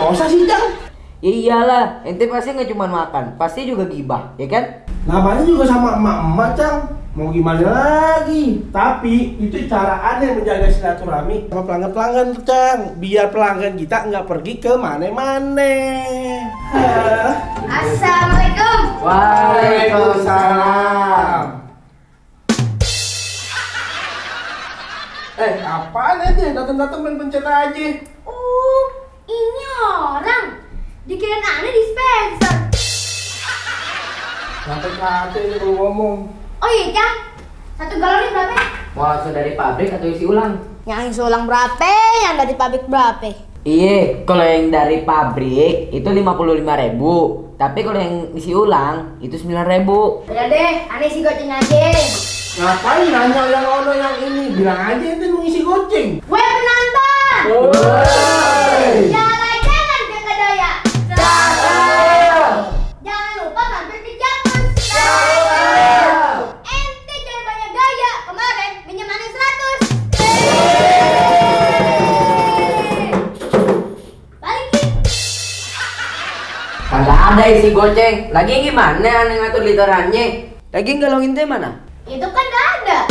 dosa sih, Cang? Iyalah, ente pasti nggak cuma makan, pasti juga gibah, ya kan? Namanya juga sama emak-emak, Cang. Mau gimana lagi? Tapi itu cara aneh menjaga silaturahmi sama pelanggan-pelanggan, Cang. Biar pelanggan kita nggak pergi ke mana-mana. Assalamualaikum. Waalaikumsalam. Apaan aja? Datang-datang main pencet aja. Ini orang. Dikirain aneh dispenser. Kata-kata ini kalau ngomong. Oh iya, Cang. Satu galon ini berapa? Mau langsung dari pabrik atau isi ulang? Yang isi ulang berapa? Yang dari pabrik berapa? Iya, kalau yang dari pabrik itu 55.000, tapi kalau yang isi ulang itu 9.000. Udah deh, aneh isi goceng aja. Ngapain nanya yang ono yang ini? Bilang aja itu mau isi goceng. Gue penonton. Woi. Jangan ke Kedaya. Jangan lupa mampir ke Jamus. Ente jangan banyak gaya. Kemarin minjem aneh 100. Balikin. Kagak ada isi goceng. Lagi gimana aneh ngatur literannya? Lagi galongin teh mana? Itu kan gak ada.